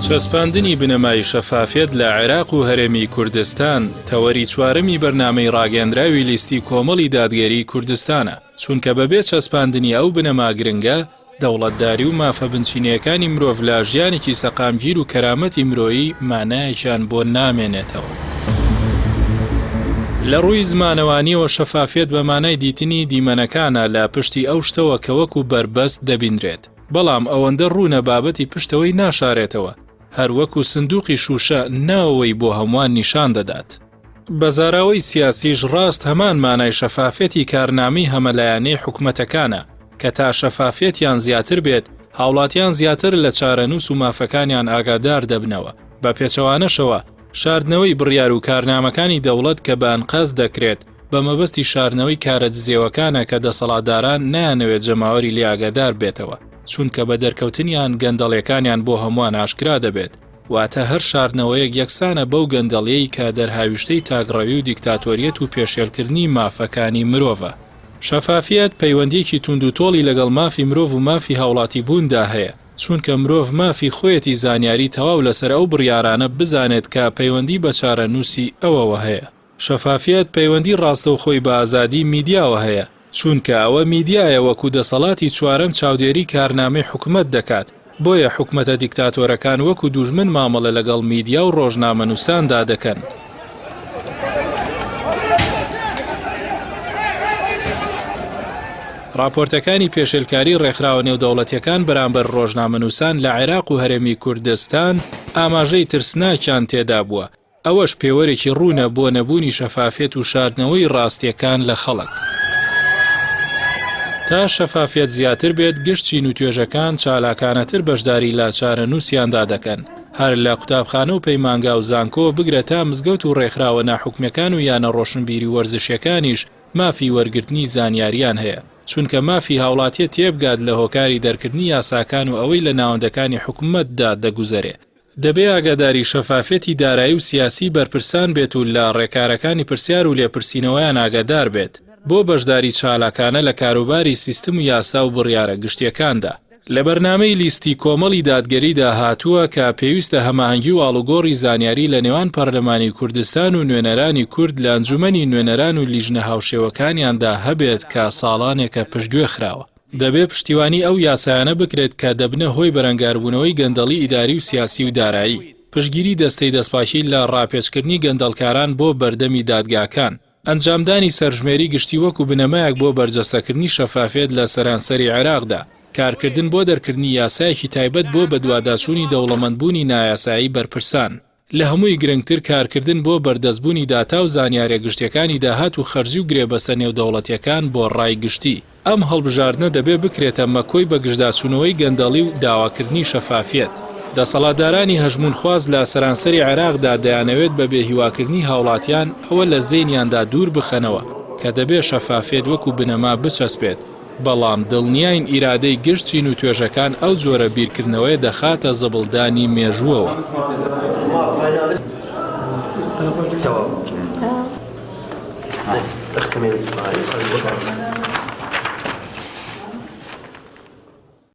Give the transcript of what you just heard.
چەسپاندنی بنەمای شەفافیەت لە عێراق و هەرێمی کوردستان، تەوەری چوارەمی بەرنامەی ڕاگەیەندراوی لیستی کۆمەڵی دادگەریی کوردستانە، چونکە بەبێ چەسپاندنی ئەو بنەما گرنگە، دەوڵەتداری و مافە بنچینەیەکانی مرۆڤ لە ژیانێکی سەقامگیر و کەرامەتی مرۆیی مانایەکیان بۆ نامێنێتەوە. لە ڕووی زمانەوانییەوە شەفافیەت بە مانای دیتنی دیمەنەکانە لە پشتی ئەو شتەوە کە وەکو بەربەست دەبینرێت، بەڵام ئەوەندە ڕوونە بابەتی پشتەوەی ناشارێتەوە، هەر وەکو سندوقی شووشە ناوەوەی بۆ هەمووان نیشان دەدات. بە زاراوەی سیاسیش ڕاست هەمان مانای شەفافیەتی کارنامەی هەمەلایەنەی حکومەتەکانە، کە تا شەفافیەتیان زیاتر بێت، هاوڵاتیان زیاتر لە چارەنووس و مافەکانیان ئاگادار دەبنەوە، بە پێچەوانەشەوە شاردنەوەی بڕیار و کارنامەکانی دەوڵەت کە بە ئەنقەست دەکرێت، بە مەبەستی شاردنەوەی کارە دزێوەکانە کە دەسەڵاتداران نایانەوێت جەماوەری لێ ئاگادار بێتەوە، چونکە بە دەرکەوتنیان گەندەڵیەکانیان بۆ هەمووان ئاشکرا دەبێت. واتە هەر شاردنەوەیەک یەکسانە بەو گەندەڵیەی کە دەرهاویشتەی تاکڕەوی و دیکتاتۆریەت و پێشێلکردنی مافەکانی مرۆڤە. شەفافیەت پەیوەندیەکی توندوتۆڵی لەگەڵ مافی مرۆڤ و مافی هاوڵاتیبووندا هەیە، چونکە مرۆڤ مافی خۆیەتی زانیاری تەواو لەسەر ئەو بڕیارانە بزانێت کە پەیوەندی بە چارەنووسی ئەوەوە هەیە. شەفافیەت پەیوەندی ڕاستەوخۆی بە ئازادی میدیاوە هەیە، چونکە ئەوە میدیایە وەکو دەسەڵاتی چوارەم چاودێری کارنامەی حکومەت دەکات، بۆیە حکومەتە دیکتاتۆرەکان وەکو دوژمن مامەڵە لەگەڵ میدیا و ڕۆژنامەنووساندا دەکەن. ڕاپۆرتەکانی پێشێلکاری ڕێکخراوە نێودەوڵەتیەکان بەرامبەر ڕۆژنامەنووسان لە عێراق و هەرێمی کوردستان ئاماژەی ترسناکیان تێدابووە، ئەوەش پێوەرێکی ڕوونە بۆ نەبوونی شەفافیەت و شاردنەوەی ڕاستیەکان لە خەڵک. تا شەفافیەت زیاتر بێت گشت چین و توێژەکان چالاکانەتر بەشداری لە چارەنووسیاندا دەکەن، هەر لە قوتابخانە و پەیمانگا و زانکۆ بگرە تا مزگەوت و ڕێکخراوە ناحوکمیەکان و یانە ڕۆشنبیری و وەرزشیەکانیش مافی وەرگرتنی زانیاریان هەیە، چونکە مافی هاوڵاتیە تێبگات لە هۆکاری دەرکردنی یاساکان و ئەوەی لە ناوەندەکانی حکومەتدا دەگوزەرێ. دەبێ ئاگاداری شەفافیەتی دارایی و سیاسیی بەرپرسان بێت و لە ڕێکارەکانی پرسیار و لێپرسینەوەیان ئاگادار بێت بۆ بەشداری چالاکانە لە کاروباری سیستم و یاسا و بڕیارە گشتییەکاندا. لە بەرنامەی لیستی کۆمەڵی دادگەریدا هاتووە کە پێویستە هەماهەنگی و ئاڵوگۆڕی زانیاری لە نێوان پەرلەمانی کوردستان و نوێنەرانی کورد لە ئەنجومەنی نوێنەران و لیژنە هاوشێوەکانیاندا هەبێت کە ساڵانێکە پشتگوێ خراوە. دەبێ پشتیوانی ئەو یاسایانە بکرێت کە دەبنە هۆی بەرەنگاربوونەوەی گەندەڵی ئیداری و سیاسی و دارایی. پشتگیری دەستەی دەستپاکی لە ڕاپێچکردنی گەندەڵکاران بۆ بەردەمی دادگاکان. ئەنجامدانی سەرژمێری گشتی وەکو بنەمایەک بۆ بەرجەستەکردنی شەفافیەت لە سەرانسەری عێراقدا. کارکردن بۆ دەرکردنی یاسایەکی تایبەت بۆ بەدواداچوونی دەوڵەمەندبوونی نایاسایی بەرپرسان. لە هەمووی گرنگتر کارکردن بۆ بەردەستبوونی داتا و زانیاریە گشتیەکانی داهات و خەرجی و گرێبەستە نێودەوڵەتیەکان بۆ ڕای گشتی. ئەم هەڵبژاردنە دەبێ بکرێتە مەکۆی بەگژداچوونەوەی گەندەڵی و داواکردنی شەفافیەت. دەسەڵاتدارانی هەژموونخواز لە سەرانسەری عێراقدا دەیانەوێت بە بێهیواکردنی هاوڵاتیان ئەوە لە زەینیاندا دوور بخەنەوە کە دەبێ شەفافیەت وەکو بنەما بچەسپێت، بەڵام دڵنیاین ئیرادەی گشت چین و توێژەکان ئەو جۆرە بیرکردنەوەیە دەخاتە زبڵدانی مێژووەوە.